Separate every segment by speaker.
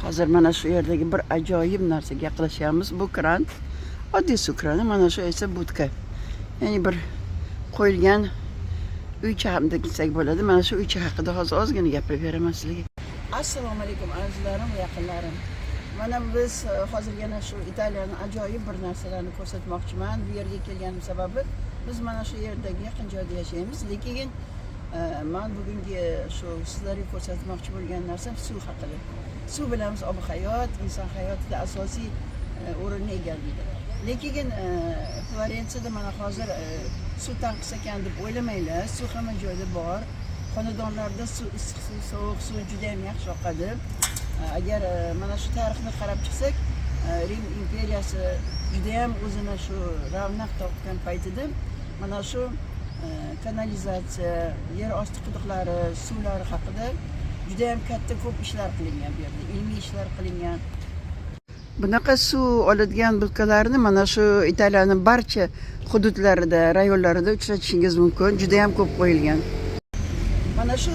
Speaker 1: Hozir mana shu yerdagi bir ajoyib narsaga yaqinlashyapmiz. Bu kran, oddiy suv krani, mana shu esa budka. Ya'ni bir qo'yilgan uycha ham desak bo'ladi. Mana shu uycha haqida hozir ozgina gapirib beraman sizlarga. Assalomu alaykum azizlarim va yaqinlarim. Mana biz hozir yana shu Italiyani ajoyib bir narsalarni ko'rsatmoqchiman. Bu yerga kelganim sababi biz mana shu yerdagi yaqin joyda yashaymiz. Lekin man bugungi shu sizlarga ko'rsatmoqchi bo'lgan narsam suv haqida. Suv bilamiz, ob hayot, inson hayotida asosiy o'rinni egallaydi. Lekin Florensiyada mana hozir suv tanqis ekan deb o'ylamanglar. Suv hamma joyda bor. Xonadonlarda suv, issiq suv, sovuq suv juda ham yaxshi oqadi. Agar mana shu tarixni qarab chiqsak, Rim imperiyasi juda ham o'zini shu ravnaq topgan paytida mana shu kanalizatsiya, yer osti quduqlari, suvlari haqida juda ham katta ko'p ishlar qilingan bu yerda, ilmiy ishlar qilingan. Bunaqa suv oladigan budkalarni mana shu Italiyaning barcha hududlarida, rayonlarida uchratishingiz mumkin. Juda ham ko'p qo'yilgan. Mana shu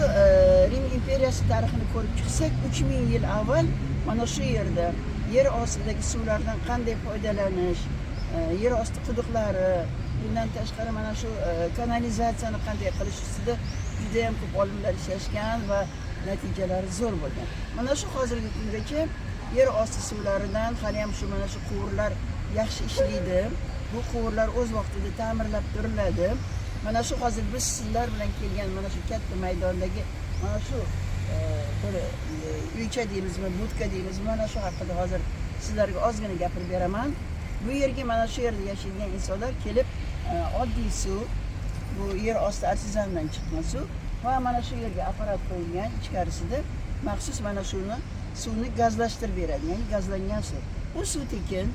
Speaker 1: Rim imperiyasi tarixini ko'rib chiqsak, 3000 yil avval mana shu yerda yer ostidagi suvlardan qanday foydalanish, yer osti quduqlari, bundan tashqari mana shu kanalizatsiyani qanday qilish ustida juda ham ko'p olimlar ishlashgan va natijalari zo'r bo'lgan. Mana shu hozirgi kungacha yer osti suvlaridan hali ham shu mana shu quvurlar yaxshi ishlaydi. Bu quvurlar o'z vaqtida ta'mirlab turiladi. Mana shu hozir biz sizlar bilan kelgan mana shu katta maydondagi mana shu bir uycha deymizmi, budka deymizmi, mana shu haqida hozir sizlarga ozgina gapirib beraman. Bu yerga mana shu yerda yashaydigan insonlar kelib oddiy suv, bu yer osti artizandan chiqqan suv va mana shu yerga apparat qo'yilgan ichkarisida maxsus mana shuni suvni gazlashtirib beradi, ya'ni gazlangan suv. Bu suv tekin.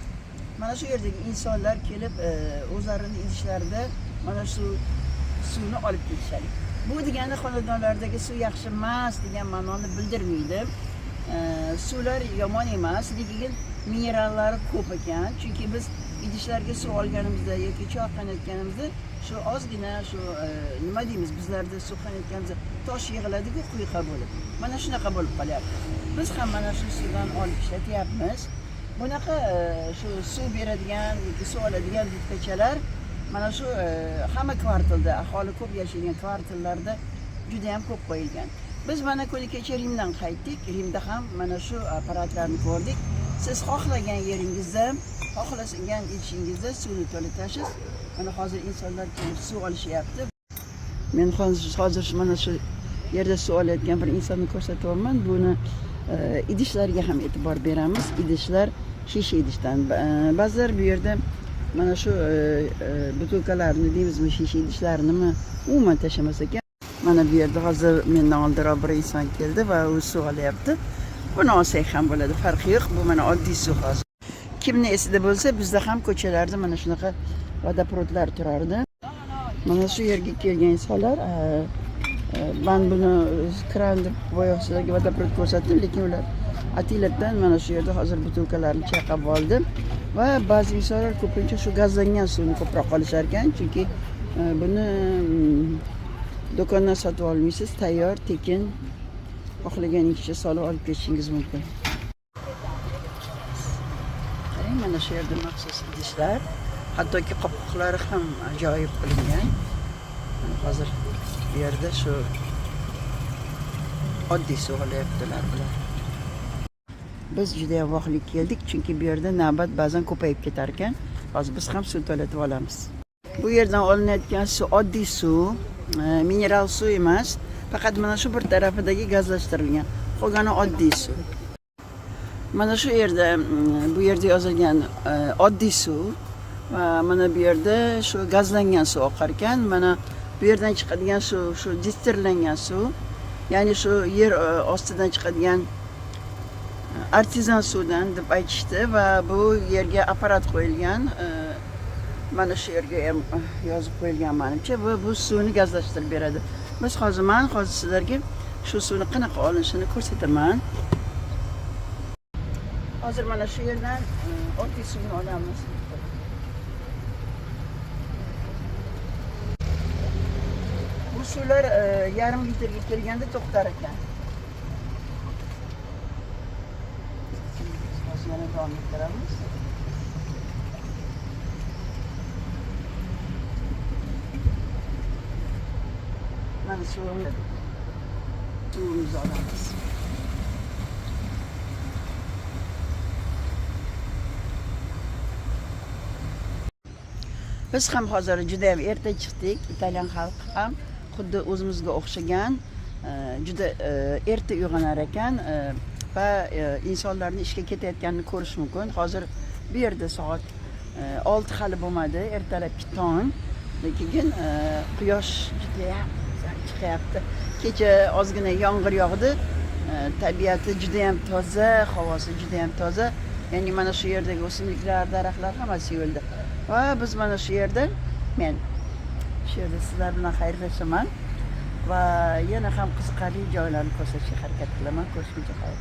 Speaker 1: Mana shu yerdagi insonlar kelib o'zlarini idishlarida mana shu suvni olib ketishadi. Bu degani xonadonlardagi suv yaxshi emas degan ma'noni bildirmaydi. Suvlar yomon emas, lekin minerallari ko'p ekan. Chunki biz idishlarga suv olganimizda yoki choy qaynatganimizda shu ozgina shu nima deymiz, bizlarda suv qaynatganimizda tosh yig'iladi-ku quyqa bo'lib. Mana shunaqa bo'lib qolyapti. Biz ham mana shu suvdan olib ishlatyapmiz. Bunaqa shu suv beradigan yoki suv oladigan budkachalar mana shu hamma kvartalda, aholi ko'p yashaydigan kvartallarda juda ham ko'p qo'yilgan. Biz mana kuni kecha Rimdan qaytdik. Rimda ham mana shu apparatlarni ko'rdik. Siz xohlagan yeringizda, xohlagan idishingizda suvni to'latasiz. Mana hozir insonlar kelib suv olishyapti. Men hozir mana shu yerda suv olayotgan bir insonni ko'rsatyapman. Buni idishlarga ham e'tibor beramiz. Idishlar shisha idishdan. Ba'zilar bu yerda mana shu butilkalarni deymizmi, shisha idishlarnimi umuman tashlamas ekan. Mana bu yerda hozir mendan oldinroq bir inson keldi va u suv olyapti. Buni olsak ham bo'ladi, farqi yo'q. Bu mana oddiy suv hozir. Kimni esida bo'lsa, bizda ham ko'chalarda mana shunaqa vodoprovodlar turardi. Mana shu yerga kelgan insonlar, man buni kran deb boya sizlarga vodoprovod ko'rsatdim, lekin ular ataylabdan mana shu yerda hozir butilkalarni chayqab oldi. Va ba'zi insonlar ko'pincha shu gazlangan suvni ko'proq olishar ekan, chunki buni do'kondan sotib olmaysiz, tayyor, tekin, xohlaganingizni solib olib ketishingiz mumkin. Qarang, mana shu yerda maxsus idishlar, hattoki qopqoqlari ham ajoyib qilingan. Mana hozir bu yerda shu oddiy suv olyaptilar bular. Biz juda ham vaqtli keldik, chunki bu yerda navbat ba'zan ko'payib ketar ekan. Hozir biz ham suv to'latib olamiz. Bu yerdan olinayotgan suv oddiy suv, mineral suv emas, faqat mana shu bir tarafidagi gazlashtirilgan. Qolgani oddiy suv. Mana shu yerda bu yerda yozilgan oddiy suv va mana bu yerda shu gazlangan suv oqar ekan. Mana bu yerdan chiqadigan suv shu distillangan suv, ya'ni shu yer ostidan chiqadigan artizan suvdan deb aytishdi va bu yerga apparat qo'yilgan. Mana shu yerga ham yozib qo'yilgan manimcha va bu suvni gazlashtirib beradi. Biz hozir man hozir sizlarga shu suvni qanaqa olinishini ko'rsataman. Hozir mana shu yerdan oddiy suvni olamiz. Bu suvlar yarim litrga kelganda to'xtar ekan. Yana davom ettiramiz. Mana suvimizni olamiz. Biz ham hozir juda ham erta chiqdik. Italyan xalqi ham xuddi o'zimizga o'xshagan, juda erta uyg'onar ekan va insonlarni ishga ketayotganini ko'rish mumkin. Hozir bu yerda soat 6 hali bo'lmadi, ertalabki tong. Lekin quyosh judayam go'zal chiqyapti. Kecha ozgina yomg'ir yog'di. Tabiati judayam toza, havosi judayam toza. Ya'ni mana shu yerdagi o'simliklar, daraxtlar hammasi yo'lda. Va biz mana shu yerda, men shu yerda sizlar bilan xayrlashaman va yana ham qiziqarli joylarni ko'rsatishga harakat qilaman. Ko'rishguncha xayr.